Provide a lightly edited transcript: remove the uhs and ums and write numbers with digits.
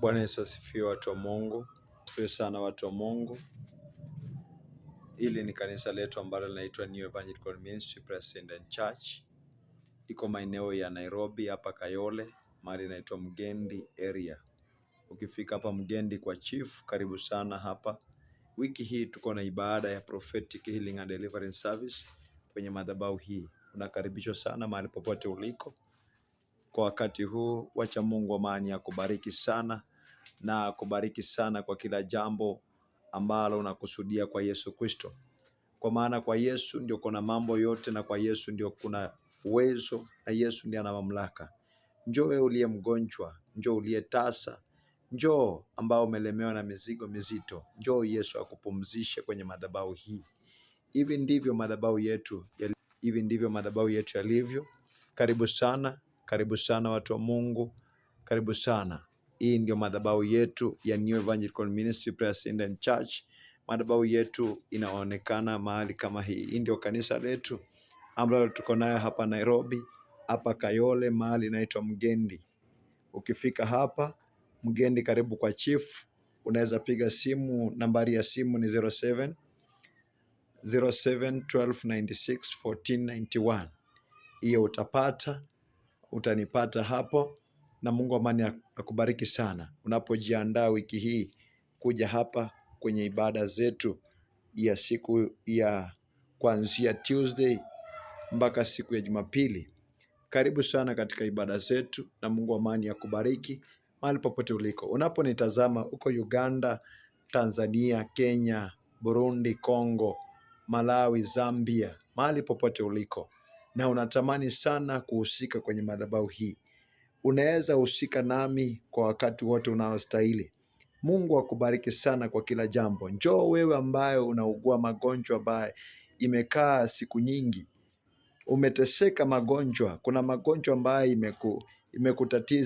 Bwana Yesu asifiwe, watu wa Mungu. Asifiwe sana watu wa Mungu. Hili ni kanisa letu ambalo linaitwa New Evangelical Ministry President Church. Iko maeneo ya Nairobi hapa Kayole, mahali inaitwa Mgendi area. Ukifika hapa Mgendi kwa chief, karibu sana hapa. Wiki hii tuko na ibada ya Prophetic Healing and Deliverance Service kwenye madhabahu hii. Unakaribishwa sana mahali popote uliko. Kwa wakati huu, wacha Mungu amani akubariki sana na akubariki sana kwa kila jambo ambalo unakusudia kwa Yesu Kristo, kwa maana kwa Yesu ndio kuna mambo yote, na kwa Yesu ndio kuna uwezo, na Yesu ndiye ana mamlaka. Njoo wewe uliye mgonjwa, njoo uliye tasa, njoo ambao umelemewa na mizigo mizito, njoo Yesu akupumzishe kwenye madhabahu hii. Hivi ndivyo madhabahu yetu, hivi ndivyo madhabahu yetu yalivyo. Karibu sana, karibu sana watu wa Mungu, karibu sana. Hii ndio madhabahu yetu ya New Evangelical Ministry Prayer Center Church. Madhabahu yetu inaonekana mahali kama hii. Hii ndio kanisa letu ambalo tuko nayo hapa Nairobi, hapa Kayole, mahali inaitwa Mgendi. Ukifika hapa Mgendi, karibu kwa chief, unaweza piga simu. Nambari ya simu ni 07 07 12 96 1491. Hiyo utapata, utanipata hapo, na Mungu amani akubariki sana unapojiandaa wiki hii kuja hapa kwenye ibada zetu ya siku ya kuanzia Tuesday mpaka siku ya Jumapili. Karibu sana katika ibada zetu, na Mungu amani akubariki mahali popote uliko. Unaponitazama uko Uganda, Tanzania, Kenya, Burundi, Congo, Malawi, Zambia, mahali popote uliko na unatamani sana kuhusika kwenye madhabahu hii, unaweza husika nami kwa wakati wote unaostahili. Mungu akubariki sana kwa kila jambo. Njoo wewe ambaye unaugua magonjwa ambaye imekaa siku nyingi, umeteseka magonjwa, kuna magonjwa ambayo imekutatiza.